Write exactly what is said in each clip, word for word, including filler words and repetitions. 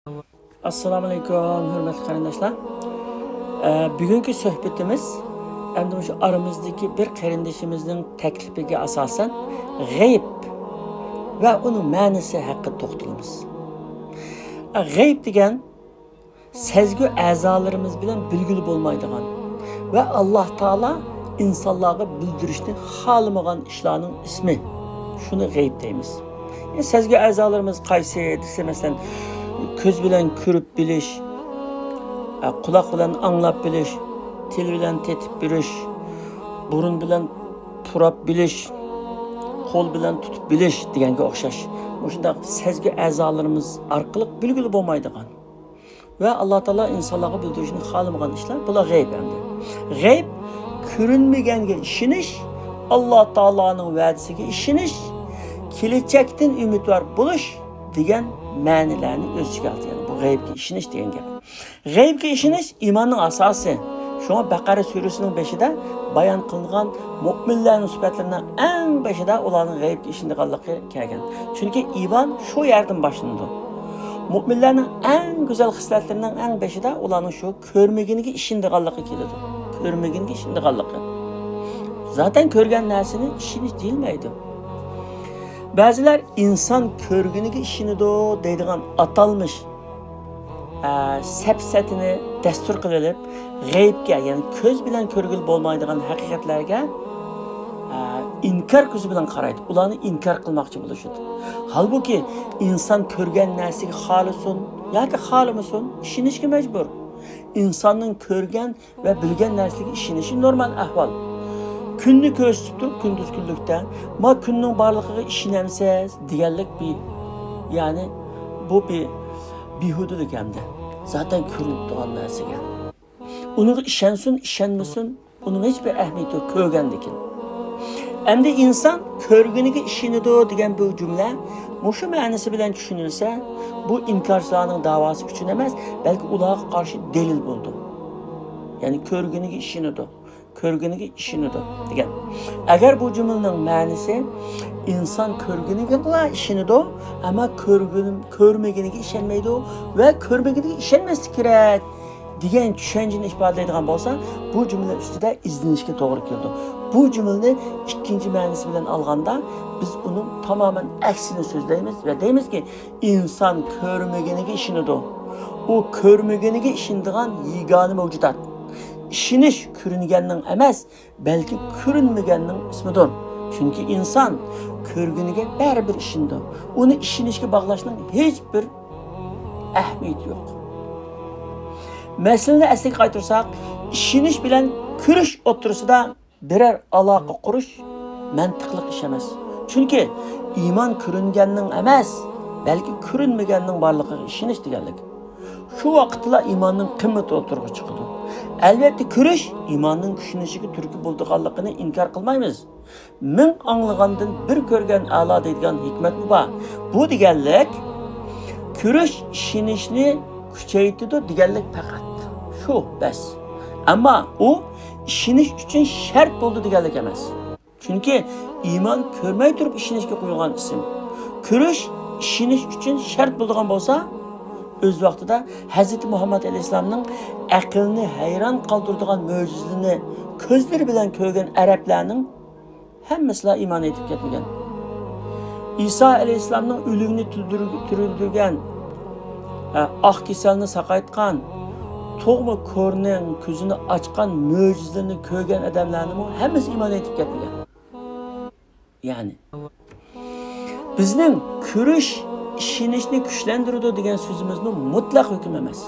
ئەسسالامۇئەلەيكۇم، ھۆرمەتلىك قېرىنداشلار. ئە، بۈگۈنكى سۆھبىتىمىز ئەمدى مۇشۇ ئارىمىزدىكى بىر قېرىندىشىمىزنىڭ تەكلىپىگە ئاساسەن غەيب ۋە ئۇنىڭ مەنىسى ھەققىدە توختىلىمىز. ئە، غەيب دېگەن سەزگۈ ئەزالىرىمىز بىلەن بىلگىلى بولمايدىغان ۋە ئاللا تائالا ئىنسانلارغا بىلدۈرۈشنى خالىمىغان ئىشلارنىڭ ئىسمى. شۇنى غەيب دەيمىز. يەنى سەزگۈ ئەزالىرىمىز قايسى دېسە، مەسىلەن، كۆز بىلەن كۆرۈپ بىلىش، ئە، قۇلاق بىلەن ئاڭلاپ بىلىش، تىل بىلەن تېتىپ بىلىش، بۇرۇن بىلەن پۇراپ بىلىش، قول بىلەن تۇتۇپ بىلىش دېگەنگە ئوخشاش. مۇشۇنداق سەزگۈ ئەزالىرىمىز ئارقىلىق بىلگىلى بولمايدىغان ۋە ئاللا تائالا ئىنسانلارغا بىلدۈرۈشنى خالىمىغان ئىشلار، بۇلار غەيب ئەمدى. غەيب، كۆرۈنمىگەنگە ئىشىنىش، ئاللا تائالانىڭ ۋەدىسىگە ئىشىنىش، كېلەچەكتىن ئۈمىدۋار بولۇش دېگەن مەنىلەرنى ئۆز ئىچىگە ئالىدۇ. يەنى بۇ غەيبكە ئىشىنىش دېگەن گەپ. غەيبكە ئىشىنىش ئىماننىڭ ئاساسى. شۇڭا بەقەرە سۈرىسىنىڭ بېشىدا بايان قىلىنغان مۆمىنلەرنىڭ سۈپەتلىرىنىڭ ئەڭ بېشىدا ئۇلارنىڭ غەيبكە ئىشىنىدىغانلىقى كەلگەن. چۈنكى ئىمان شۇ يەردىن باشلىنىدۇ. مۆمىنلەرنىڭ ئەڭ گۈزەل خىسلەتلىرىنىڭ ئەڭ بېشىدا ئۇلارنىڭ شۇ كۆرمىگىنىگە ئىشىنىدىغانلىقى كېلىدۇ. كۆرمىگىنىگە ئىشىنىدىغانلىقى. زاتەن كۆرگەن نەرسىنى ئىشىنىش دېيىلمەيدۇ. بەزىلەر ئىنسان كۆرگىنىگە ئىشىنىدۇ دەيدىغان ئاتالمىش، ئە، سەپسەتىنى دەستۇر قىلىۋېلىپ، غەيىبكە، يەنى كۆز بىلەن كۆرگىلى بولمايدىغان ھەقىقەتلەرگە، ئە، ئىنكار كۆزى بىلەن قارايدۇ. ئۇلارنى ئىنكار قىلماقچى بولۇشىدۇ. ھالبۇكى، ئىنسان كۆرگەن نەرسىگە خالىسۇن ياكى خالىمىسۇن، ئىشىنىشكە مەجبۇر. ئىنساننىڭ كۆرگەن ۋە بىلگەن نەرسىگە ئىشىنىشى نورمال ئەھۋال. كۈننى كۆرسىتىپ تۇرۇپ، كۈندۈز كۈنلۈكتە، ما كۈننىڭ بارلىقىغا ئىشىنەمسىز دېگەنلىك بىر، يەنى بۇ بىر بىھۇدىلىك ئەمدى. زاتەن كۆرۈنۈپ تۇرغان نەرسىگە. ئۇنىڭغا ئىشەنسۇن، ئىشەنمىسۇن، ئۇنىڭ ھېچبىر ئەھمىيىتى يوق، كۆرگەندىكىن. ئەمدى ئىنسان كۆرگىنىگە ئىشىنىدۇ دېگەن بۇ جۈملە مۇشۇ مەنىسى بىلەن چۈشىنىلسە، بۇ ئىنكارچىلارنىڭ داۋاسى ئۈچۈن ئەمەس، بەلكى ئۇلارغا قارشى دەلىل بولىدۇ. يەنى كۆرگىنىگە ئىشىنىدۇ، كۆرگىنىگە ئىشىنىدۇ دېگەن. ئەگەر بۇ جۈملىنىڭ مەنىسى ئىنسان كۆرگىنىگىلا ئىشىنىدۇ، ئەمما كۆرگىن-، كۆرمىگىنىگە ئىشەنمەيدۇ ۋە كۆرمىگىنىگە ئىشەنمەسلىك كېرەك دېگەن چۈشەنچىنى ئىپادىلەيدىغان بولسا، بۇ جۈملە ئۈستىدە ئىزدىنىشكە توغرا كېلىدۇ. بۇ جۈملىنى ئىككىنچى مەنىسى بىلەن ئالغاندا، بىز ئۇنىڭ تامامەن ئەكسىنى سۆزلەيمىز ۋە دەيمىزكى، ئىنسان كۆرمىگىنىگە ئىشىنىدۇ. ئۇ كۆرمىگىنىگە ئىشىنىدىغان يېگانە مەۋجۇدات. ئىشىنىش كۆرۈنگەننىڭ ئەمەس، بەلكى كۆرۈنمىگەننىڭ ئىسمىدۇر. چۈنكى ئىنسان كۆرگىنىگە بەرىبىر ئىشىنىدۇ. ئۇنى ئىشىنىشكە باغلاشنىڭ ھېچبىر ئەھمىيىتى يوق. مەسىلىنى ئەسلىگە قايتۇرساق، ئىشىنىش بىلەن كۆرۈش ئوتتۇرىسىدا بىرەر ئالاقە قۇرۇش مەنتىقلىق ئىش ئەمەس. چۈنكى ئىمان كۆرۈنگەننىڭ ئەمەس، بەلكى كۆرۈنمىگەننىڭ بارلىقىغا ئىشىنىش دېگەنلىك. شۇ ۋاقىتتىلا ئىماننىڭ قىممىتى ئوتتۇرىغا چىقىدۇ. ئەلۋەتتە، كۆرۈش ئىماننىڭ كۈچلىنىشىگە تۈرتكە بولىدىغانلىقىنى ئىنكار قىلمايمىز. مىڭ ئاڭلىغاندىن بىر كۆرگەن ئەلا دەيدىغان ھېكمەتمۇ بار. بۇ دېگەنلىك، كۆرۈش ئىشىنىشنى كۈچەيتىدۇ دېگەنلىك پەقەت. شۇ، بەس. ئەمما ئۇ ئىشىنىش ئۈچۈن شەرت بولىدۇ دېگەنلىك ئەمەس. چۈنكى ئىمان كۆرمەي تۇرۇپ ئىشىنىشكە قويۇلغان ئىسىم. كۆرۈش ئىشىنىش ئۈچۈن شەرت بولىدىغان بولسا، ئۆز ۋاقتىدا ھەزرىتى مۇھەممەد ئەلەيھىسسالامنىڭ ئەقىلنى ھەيران قالدۇرىدىغان مۆجىزىلىرىنى كۆزلىرى بىلەن كۆرگەن ئەرەبلەرنىڭ ھەممىسىلا ئىمان ئېيتىپ كەتمىگەن. ئىسا ئەلەيھىسسالامنىڭ ئۆلۈكنى تۈردۈر-، تىرىلدۈرگەن، ئە، ئاق كېسەلنى ساقايتقان، تۇغما كورنىڭ كۆزىنى ئاچقان مۆجىزىلىرىنى كۆرگەن ئادەملەرنىمۇ ھەممىسى ئىمان ئېيتىپ كەتمىگەن. يەنى، بىزنىڭ كۆرۈش ئىشىنىشنى كۈچلەندۈرىدۇ دېگەن سۆزىمىزمۇ مۇتلەق ھۆكۈم ئەمەس.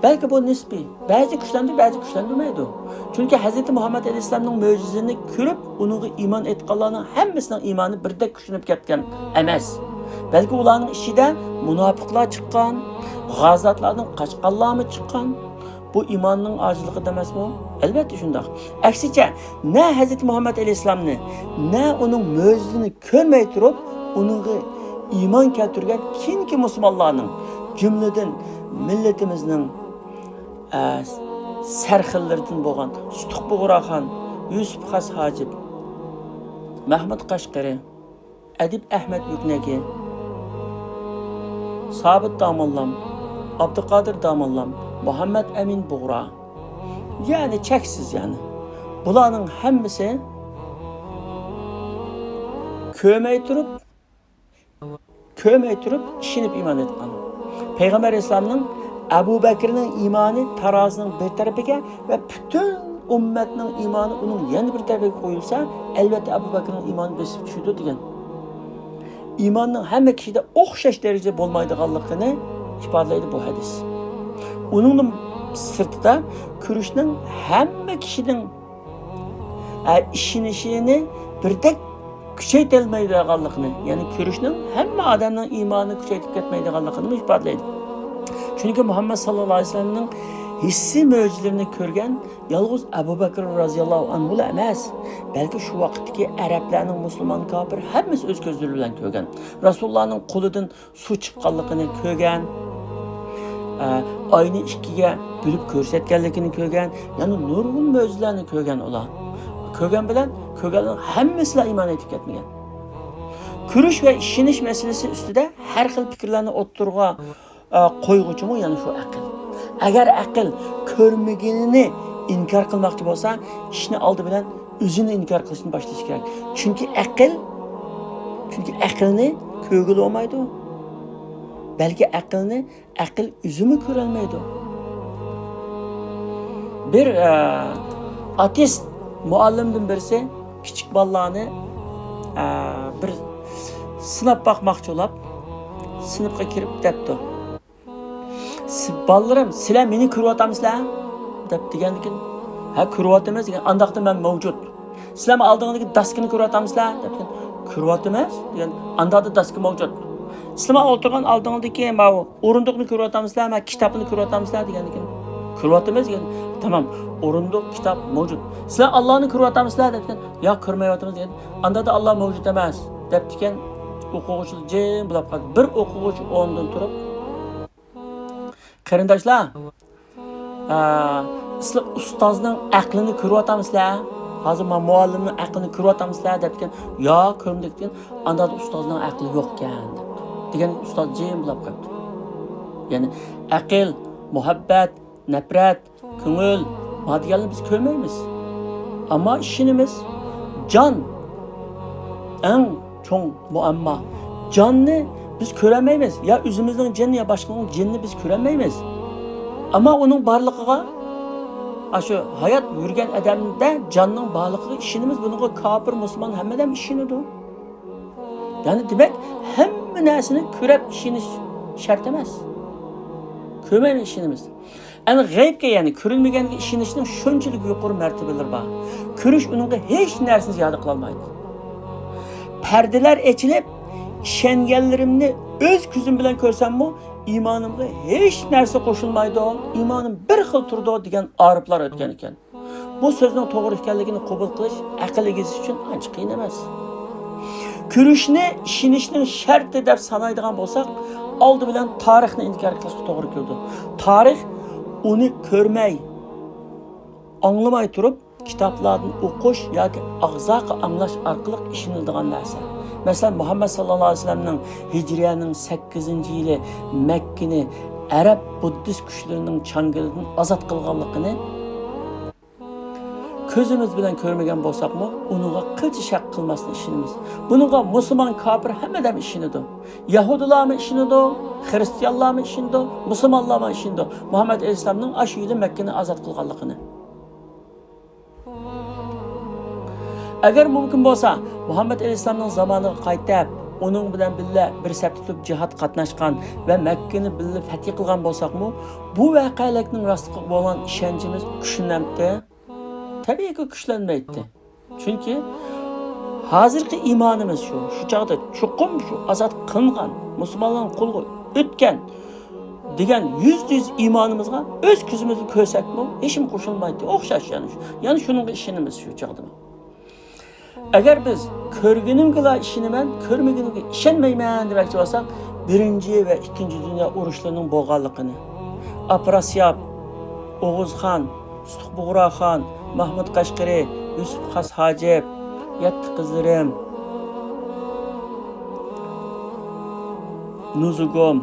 بەلكى بۇ نىسپىي. بەزى كۈچلەندۈرۈپ، بەزى كۈچلەندۈرمەيدۇ. چۈنكى ھەزرىتى مۇھەممەد ئەلەيھىسسالامنىڭ مۆجىزىسىنى كۆرۈپ، ئۇنىڭغا ئىمان ئېيتقانلارنىڭ ھەممىسىنىڭ ئىمانى بىردەك كۈچلىنىپ كەتكەن ئەمەس. بەلكى ئۇلارنىڭ ئىچىدە مۇناپىقلار چىققان، غازاتلاردىن قاچقانلارمۇ چىققان. بۇ ئىماننىڭ ئاجىزلىقى ئەمەسمۇ؟ ئەلۋەتتە شۇنداق. ئەكسىچە، نە ھەزرىتى مۇھەممەد ئەلەيھىسسالامنى، نە ئۇنىڭ مۆجىزىسىنى كۆرمەي تۇرۇپ، ئۇنىڭغا ئىمان كەلتۈرگەن كېيىنكى مۇسۇلمانلارنىڭ، جۈملىدىن مىللىتىمىزنىڭ، ئە، سەرخىللىرىدىن بولغان سۇتۇق بۇغراخان، يۈسۈپ خاس ھاجىپ، مەھمۇد قەشقىرى، ئەدىب ئەھمەد يۈكنەكى، سابىت داموللام، ئابدۇقادىر داموللام، مۇھەممەد ئەمىن بۇغرا. يەنى چەكسىز يەنى. بۇلارنىڭ ھەممىسى كۆرمەي تۇرۇپ، كۆرمەي تۇرۇپ ئىشىنىپ ئىمان ئېيتقان. پەيغەمبەر ئەلەيھىسسالامنىڭ، ئەبۇ بەكرىنىڭ ئىمانى تارازىنىڭ بىر تەرىپىگە ۋە پۈتۈن ئۈممەتنىڭ ئىمانى ئۇنىڭ يەنە بىر تەرىپىگە قويۇلسا، ئەلۋەتتە ئەبۇ بەكرىنىڭ ئىمانى بېسىپ چۈشىدۇ دېگەن. ئىماننىڭ ھەممە كىشىدە ئوخشاش دەرىجىدە بولمايدىغانلىقىنى ئىپادىلەيدۇ بۇ ھەدىس. ئۇنىڭدىن سىرتىدا كۆرۈشنىڭ ھەممە كىشىنىڭ، ئە، ئىشىنىشىنى بىردەك كۈچەيتەلمەيدىغانلىقىنى، يەنى كۆرۈشنىڭ ھەممە ئادەمنىڭ ئىمانىنى كۈچەيتىپ كەتمەيدىغانلىقىنى ئىپادىلەيدۇ. چۈنكى مۇھەممەد ساللاللاھۇ ئەلەيھى ۋەسەللەمنىڭ ھېسسىي مۆجىزىلىرىنى كۆرگەن يالغۇز ئەبۇ بەكرى رازىياللاھۇ ئەنھۇلا ئەمەس، بەلكى شۇ ۋاقىتتىكى ئەرەبلەرنىڭ، مۇسۇلمان كاپىر ھەممىسى ئۆز كۆزلىرى بىلەن كۆرگەن. رەسۇلۇللانىڭ قولىدىن سۇ چىققانلىقىنى كۆرگەن، ئە، ئاينى ئىككىگە بۆلۈپ كۆرسەتكەنلىكىنى كۆرگەن، يەنى نۇرغۇن مۆجىزىلەرنى كۆرگەن ئۇلار. كۆرگەن بىلەن كۆرگەنلەرنىڭ ھەممىسىلا ئىمان ئېيتىپ كەتمىگەن. كۆرۈش ۋە ئىشىنىش مەسىلىسى ئۈستىدە ھەر خىل پىكىرلەرنى ئوتتۇرىغا، ئە، قويغۇچىمۇ يەنە شۇ ئەقىل. ئەگەر ئەقىل كۆرمىگىنىنى ئىنكار قىلماقچى بولسا، ئىشنى ئالدى بىلەن ئۆزىنى ئىنكار قىلىشتىن باشلىشى كېرەك. چۈنكى ئەقىل، چۈنكى ئەقىلنى كۆرگىلى بولمايدۇ، بەلكى ئەقىلنى ئەقىل ئۆزىمۇ كۆرەلمەيدۇ. بىر، ئە، ئاتېست مۇئەللىمدىن بىرسى كىچىك بالىلارنى، ئە، بىر سىناپ باقماقچى بولاپ، سىنىپقا كىرىپ دەپتۇ. سى-، بالىلىرىم، سىلەر مېنى كۆرۈۋاتامسىلەر؟ دەپ دېگەندىكىن، ھە، كۆرۈۋاتىمىز دېگەن، ئانداقتا مەن مەۋجۇت. سىلەر ئالدىڭىزدىكى داسكىنى كۆرۈۋاتامسىلەر؟ دەپتىكەن، كۆرۈۋاتىمىز دېگەن، ئانداقتا داسكا مەۋجۇت. سىلەر ئولتۇرغان ئالدىڭىزدىكى ماۋۇ ئورۇندۇقنى كۆرۈۋاتامسىلەر؟ مە كىتابنى كۆرۈۋاتامسىلەر؟ دېگەندىكىن، كۆرۈۋاتىمىز دېگەن، تامام، ئورۇندۇق، كىتاب مەۋجۇت. سىلەر ئاللانى كۆرۈۋاتامسىلەر؟ دەپتىكەن، ياق، كۆرمەيۋاتىمىز دېگەن، ئانداقتا ئاللا مەۋجۇت ئەمەس، دەپتىكەن. ئوقۇغۇچىلار جىم بولاپ قالدى. بىر ئوقۇغۇچى ئورنىدىن تۇرۇپ، قېرىنداشلار، ئا، سىلەر ئۇستازنىڭ ئەقلىنى كۆرۈۋاتامسىلەر؟ ھازىر مانا مۇئەللىمنىڭ ئەقلىنى كۆرۈۋاتامسىلەر؟ دەپتىكەن، ياق، كۆرمىدۇق دېگەن، ئاندا ئۇستازنىڭ ئەقلى يوقكەن، دەپتۇ. دېگەن ئۇستاز جىم بولاپ قاپتۇ. يەنى ئەقىل، مۇھەببەت، نەپرەت، كۆڭۈل، ما دېگەننى بىز كۆرمەيمىز. ئەمما ئىشىنىمىز. جان، ئەڭ چوڭ مۇئەمما. جاننى بىز كۆرەلمەيمىز. يا ئۆزىمىزنىڭ جېنى، يا باشقىنىڭ جېنىنى بىز كۆرەلمەيمىز. ئەمما ئۇنىڭ بارلىقىغا، ئاشۇ ھايات يۈرگەن ئادەمدە جاننىڭ بارلىقىغا ئىشىنىمىز. بۇنىڭغا كاپىر، مۇسۇلمان ھەممە ئادەم ئىشىنىدۇ. يەنى دېمەك، ھەممە نەرسىنى كۆرەپ ئىشىنىش شەرت ئەمەس. كۆرمەيلا ئىشىنىمىز. ئەنە غەيىبكە، يەنى كۆرۈنمىگەنگە ئىشىنىشنىڭ شۇنچىلىك يۇقىرى مەرتىۋىلىرى بار. كۆرۈش ئۇنىڭغا ھېچ نەرسىنى زىيادە قىلالمايدۇ. پەردىلەر ئېچىلىپ، ئىشەنگەنلىرىمنى ئۆز كۆزۈم بىلەن كۆرسەممۇ، ئىمانىمغا ھېچ نەرسە قوشۇلمايدۇ، ئىمانىم بىر خىل تۇرىدۇ، دېگەن ئارىپلار ئۆتكەن ئىكەن. بۇ سۆزنىڭ توغرا ئىكەنلىكىنى قوبۇل قىلىش ئەقىل ئىگىسى ئۈچۈن ئانچە قىيىن ئەمەس. كۆرۈشنى ئىشىنىشنىڭ شەرتى دەپ سانايدىغان بولساق، ئالدى بىلەن تارىخنى ئىنكار قىلىشقا توغرا كېلىدۇ. تارىخ ئۇنى كۆرمەي، ئاڭلىماي تۇرۇپ، كىتابلاردىن ئوقۇش ياكى ئاغزاقى ئاڭلاش ئارقىلىق ئىشىنىلىدىغان نەرسە. مەسىلەن، مۇھەممەد ساللاللاھۇ ئەلەيھى ۋەسەللەمنىڭ ھىجرىيەنىڭ سەككىزىنچى يىلى مەككىنى ئەرەب بۇددىست كۈچلىرىنىڭ چاڭگىلىدىن ئازاد قىلغانلىقىنى كۆزىمىز بىلەن كۆرمىگەن بولساقمۇ، ئۇنىڭغا قىلچە شەك قىلماستىن ئىشىنىمىز. بۇنىڭغا مۇسۇلمان، كاپىر ھەممە ئادەم ئىشىنىدۇ. يەھۇدىيلارمۇ ئىشىنىدۇ، خىرىستىيانلارمۇ ئىشىنىدۇ، مۇسۇلمانلارمۇ ئىشىنىدۇ مۇھەممەد ئەلەيھىسسالامنىڭ ئاشۇ يىلى مەككىنى ئازاد قىلغانلىقىنى. ئەگەر مۇمكىن بولسا، مۇھەممەد ئەلەيھىسسالامنىڭ زامانىغا قايتىپ، ئۇنىڭ بىلەن بىللە بىر سەپتە تۇرۇپ جىھاد قاتناشقان ۋە مەككىنى بىللە فەتھى قىلغان بولساقمۇ، بۇ ۋەقەلىكنىڭ راستلىقىغا بولغان ئىشەنچىمىز كۈچلىنەمتى؟ تەبىئىيكى، كۈچلەنمەيتتى. چۈنكى ھازىرقى ئىمانىمىز شۇ، شۇ چاغدا چوقۇم شۇ ئازاد قىلىنغان، مۇسۇلمانلارنىڭ قولىغا ئۆتكەن دېگەن يۈزدە يۈز ئىمانىمىزغا ئۆز كۆزىمىزنى كۆرسەكمۇ، ھېچنېمە قوشۇلمايتتى. ئوخشاش يەنە شۇ. يەنە شۇنىڭغا ئىشىنىمىز شۇ چاغدىمۇ. ئەگەر بىز كۆرگىنىمگىلا ئىشىنىمەن، كۆرمىگىنىمگە ئىشەنمەيمەن دېمەكچى بولساق، بىرىنچى ۋە ئىككىنچى دۇنيا ئۇرۇشلىرىنىڭ بولغانلىقىنى، ئاپراسياپ، ئوغۇزخان، سۇتۇق بۇغراخان، مەھمۇد قەشقىرى، يۈسۈپ خاس ھاجىپ، يەتتە قىزلىرىم، نۇزۇگۇم،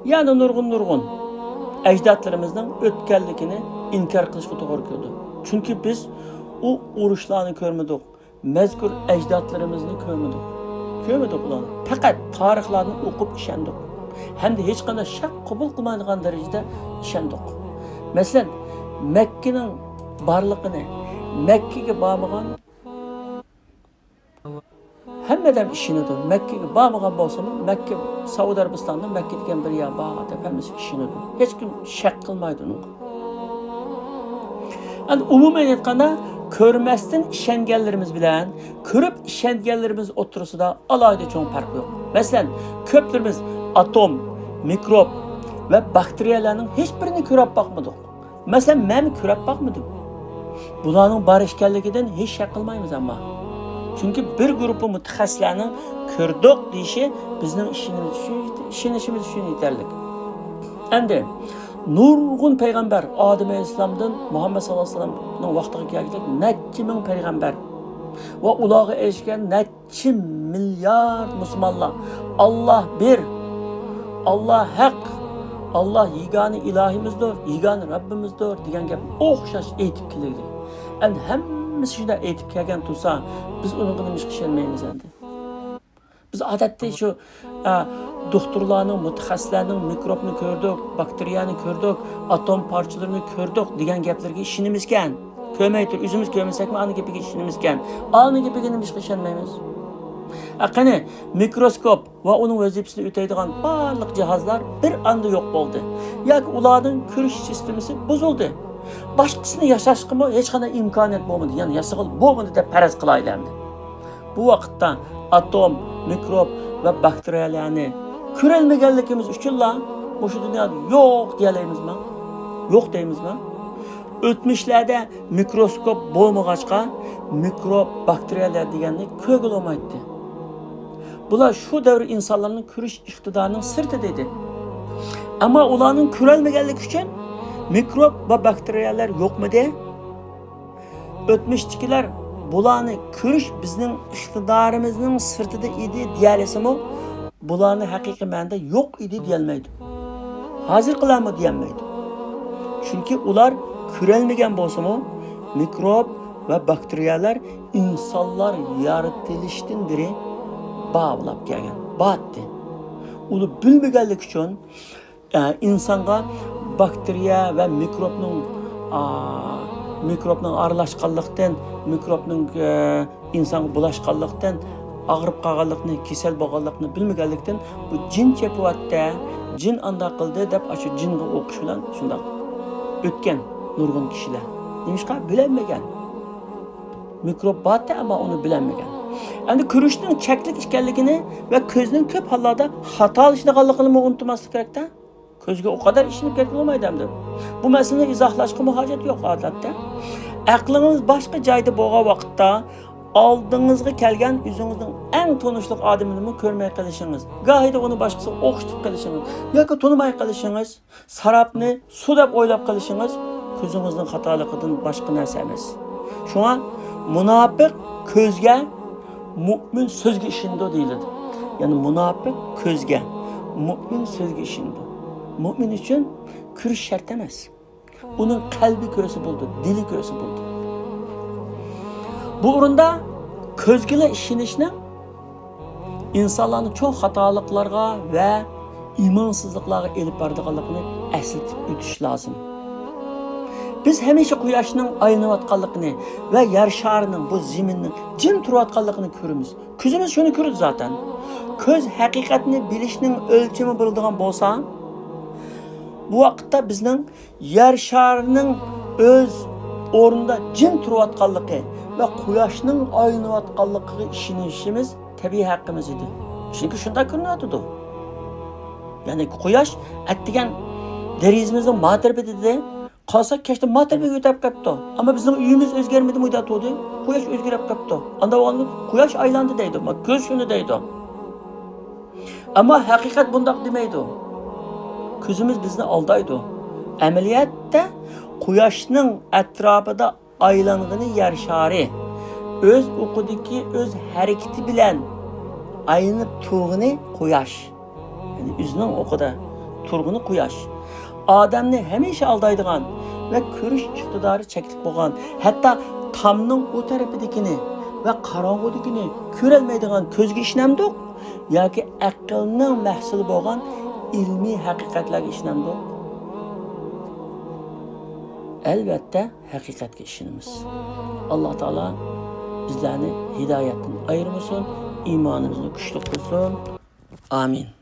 يەنە نۇرغۇن نۇرغۇن ئەجدادلىرىمىزنىڭ ئۆتكەنلىكىنى ئىنكار قىلىشقا توغرا كېلىدۇ. چۈنكى بىز ئۇ ئۇرۇشلارنى كۆرمىدۇق، مەزكۇر ئەجدادلىرىمىزنى كۆرمىدۇق. كۆرمىدۇق ئۇلارنى. پەقەت تارىخلاردىن ئوقۇپ ئىشەندۇق. ھەمدە ھېچقانداق شەك قوبۇل قىلمايدىغان دەرىجىدە ئىشەندۇق. مەسىلەن، مەككىنىڭ بارلىقىنى، مەككىگە بارمىغان ھەممە ئادەم ئىشىنىدۇ. مەككىگە بارمىغان بولسىمۇ، مەككە، سەئۇدى ئەرەبىستاندا مەككە دېگەن بىر يەر بار دەپ ھەممىسى ئىشىنىدۇ. ھېچكىم شەك قىلمايدۇ ئۇنىڭغا. ئەمدى ئومۇمەن ئېيتقاندا، كۆرمەستىن ئىشەنگەنلىرىمىز بىلەن كۆرۈپ ئىشەنگەنلىرىمىز ئوتتۇرىسىدا ئالاھىدە چوڭ پەرق يوق. مەسىلەن، كۆپلىرىمىز ئاتوم، مىكروب ۋە باكتېرىيەلەرنىڭ ھېچبىرىنى كۆرۈپ باقمىدۇق. مەسىلەن، مەنمۇ كۆرۈپ باقمىدىم. بۇلارنىڭ بار ئىكەنلىكىدىن ھېچ شەك قىلمايمىز ئەمما. چۈنكى بىر گۇرۇپپا مۇتەخەسسىسلەرنىڭ كۆردۇق دېيىشى بىزنىڭ ئىشىنىمىز ئۈچۈن، ئىشىنىشىمىز ئۈچۈن يېتەرلىك. ئەمدى نۇرغۇن پەيغەمبەر، ئادەم ئەلەيھىسسالامدىن مۇھەممەد ساللاللاھۇ ئەلەيھى ۋەسەللەمنىڭ ۋاقتىغا كەلگۈدەك نەچچە مىڭ پەيغەمبەر ۋە ئۇلارغا ئەگىشكەن نەچچە مىليارد مۇسۇلمانلار «ئاللا بىر، ئاللا ھەق، ئاللا يېگانە ئىلاھىمىزدۇر، يېگانە رەببىمىزدۇر» دېگەن گەپنى ئوخشاش ئېيتىپ كېلىۋىدى. ئەمدى ھەممىسى شۇنداق ئېيتىپ كەلگەن تۇرسا، بىز ئۇنىڭغا نېمىشقا ئىشەنمەيمىز ئەمدى؟ بىز ئادەتتە شۇ، ئە، دوختۇرلارنىڭ، مۇتەخەسسىسلەرنىڭ «مىكروبنى كۆردۇق، باكتېرىيەنى كۆردۇق، ئاتوم پارچىلىرىنى كۆردۇق» دېگەن گەپلىرىگە ئىشىنىمىزكەن. كۆرمەي تۇرۇپ، ئۆزىمىز كۆرمىسەكمۇ ئانىڭ گېپىگە ئىشىنىمىزكەن. ئانىڭ گېپىگە نېمىشقا ئىشەنمەيمىز؟ ئە، قېنى، مىكروسكوپ ۋە ئۇنىڭ ۋەزىپىسىنى ئۆتەيدىغان بارلىق جاھازلار بىر ئاندا يوق بولدى. ياكى ئۇلارنىڭ كۆرۈش سىستېمىسى بۇزۇلدى. باشقىسىنى ياساشقىمۇ ھېچقانداق ئىمكانىيەت بولمىدى، يەنى ياسىغىلى بولمىدى دەپ پەرەز قىلايلى ئەمدى. بۇ ۋاقىتتا ئاتوم، مىكروب ۋە باكتېرىيەلەرنى كۆرەلمىگەنلىكىمىز ئۈچۈنلا مۇشۇ دۇنيادا يوق دېيەلەيمىزما؟ يوق دەيمىزما؟ ئۆتمۈشلەردە مىكروسكوپ بولمىغاچقا، مىكروب، باكتېرىيەلەر دېگەننى كۆرگىلى بولمايتتى. بۇلار شۇ دەۋر ئىنسانلارنىڭ كۆرۈش ئىقتىدارىنىڭ سىرتىدا ئىدى. ئەمما ئۇلارنىڭ كۆرەلمىگەنلىكى ئۈچۈن مىكروب ۋە باكتېرىيەلەر يوقمىدى؟ ئۆتمۈشتىكىلەر بۇلارنى كۆرۈش بىزنىڭ ئىقتىدارىمىزنىڭ سىرتىدا ئىدى دېيەلىسىمۇ، بۇلارنى ھەقىقىي مەنىدە يوق ئىدى دېيەلمەيدۇ. ھازىرقىلارمۇ دېيەلمەيدۇ. چۈنكى ئۇلار كۆرەلمىگەن بولسىمۇ، مىكروب ۋە باكتېرىيەلەر ئىنسانلار يارىتىلىشتىن بېرى باۋلاپ كەلگەن، باتتى. ئۇنى بىلمىگەنلىكى ئۈچۈن، ئە، ئىنسانغا باكتېرىيە ۋە مىكروبنىڭ، ئا، مىكروبنىڭ ئارىلاشقانلىقتىن، مىكروبنىڭ، ئە، ئىنسانغا بۇلاشقانلىقتىن، ئاغرىپ قالغانلىقنى، كېسەل بولغانلىقنى بىلمىگەنلىكتىن، بۇ جىن چېپىۋاتتى، جىن ئانداق قىلدى دەپ، ئاشۇ جىنغا ئوقۇش بىلەن شۇنداق ئۆتكەن نۇرغۇن كىشىلەر. نېمىشقا؟ بىلەلمىگەن. مىكروب بارتى، ئەمما ئۇنى بىلەلمىگەن. ئەمدى كۆرۈشنىڭ چەكلىك ئىكەنلىكىنى ۋە كۆزنىڭ كۆپ ھاللاردا خاتالىشىدىغانلىقىنىمۇ ئۇنتۇماسلىق كېرەكتە. كۆزگە ئۇ قەدەر ئىشىنىپ كەتكىلى بولمايدۇ ئەمدى. بۇ مەسىلىنى ئىزاھلاشقىمۇ ھاجەت يوق ئادەتتە. ئەقلىڭىز باشقا جايدا بولغان ۋاقىتتا ئالدىڭىزغا كەلگەن ئۆزىڭىزنىڭ ئەڭ تونۇشلۇق ئادىمىنىمۇ كۆرمەي قېلىشىڭىز، گاھىدا ئۇنى باشقىسىغا ئوخشىتىپ قېلىشىڭىز ياكى تونۇماي قېلىشىڭىز، ساراپنى سۇ دەپ ئويلاپ قېلىشىڭىز كۆزىڭىزنىڭ خاتالىقىدىن باشقا نەرسە ئەمەس. شۇڭا مۇناپىق كۆزگە، مۇئمىن سۆزگە ئىشىنىدۇ دېيىلىدۇ. يەنى مۇناپىق كۆزگە، مۇئمىن سۆزگە ئىشىنىدۇ. مۇئمىن ئۈچۈن كۆرۈش شەرت ئەمەس. ئۇنىڭ قەلبى كۆرسە بولىدۇ، دىلى كۆرسە بولىدۇ. بۇ ئورۇندا كۆزگىلا ئىشىنىشنىڭ ئىنسانلارنى چوڭ خاتالىقلارغا ۋە ئىمانسىزلىقلارغا ئېلىپ بارىدىغانلىقىنى ئەسلىتىپ ئۆتۈش لازىم. بىز ھەمىشە قۇياشنىڭ ئايلىنىۋاتقانلىقىنى ۋە يەر شارىنىڭ، بۇ زېمىننىڭ جىم تۇرۇۋاتقانلىقىنى كۆرىمىز. كۆزىمىز شۇنى كۆرىدۇ زاتەن. كۆز ھەقىقەتنى بىلىشنىڭ ئۆلچىمى بولىدىغان بولسا، بۇ ۋاقىتتا بىزنىڭ يەر شارىنىڭ ئۆز ئورنىدا جىم تۇرۇۋاتقانلىقى ۋە قۇياشنىڭ ئايلىنىۋاتقانلىقىغا ئىشىنىشىمىز تەبىئىي ھەققىمىز ئىدى. چۈنكى شۇنداق كۆرۈنۈۋاتىدۇ. يەنى قۇياش ئەتىگەن دېرىزىمىزنىڭ ما تەرىپىدە ئىدى. قالسا كەچتە ما تەرىپىگە ئۆتۈپ قاپتۇ. ئەمما بىزنىڭ ئۆيىمىز ئۆزگەرمىدىمۇ ئۇيدا تۇردى. قۇياش ئۆزگىرىپ قاپتۇ. ئاندا بولغاندا قۇياش ئايلاندى دەيدۇ. ما كۆز شۇنى دەيدۇ. ئەمما ھەقىقەت بۇنداق دېمەيدۇ. كۆزىمىز بىزنى ئالدايدۇ. ئەمەلىيەتتە قۇياشنىڭ ئەتراپىدا ئايلانغىنى يەر شارى. ئۆز ئوقىدىكى، ئۆز ھەرىكىتى بىلەن ئايلىنىپ تۇرغىنى قۇياش. يەنى ئۆزىنىڭ ئوقىدا تۇرغىنى قۇياش. ئادەمنى ھەمىشە ئالدايدىغان ۋە كۆرۈش ئىقتىدارى چەكلىك بولغان، ھەتتا تامنىڭ ئۇ تەرىپىدىكىنى ۋە قاراڭغۇدىكىنى كۆرەلمەيدىغان كۆزگە ئىشىنەمدۇق ياكى ئەقىلنىڭ مەھسۇلى بولغان ئىلمىي ھەقىقەتلەرگە ئىشىنەمدۇق؟ ئەلۋەتتە، ھەقىقەتكە ئىشىنىمىز. ئاللا تائالا بىزلەرنى ھىدايەتتىن ئايرىمىسۇن، ئىمانىمىزنى كۈچلۈك قىلسۇن. ئامىن.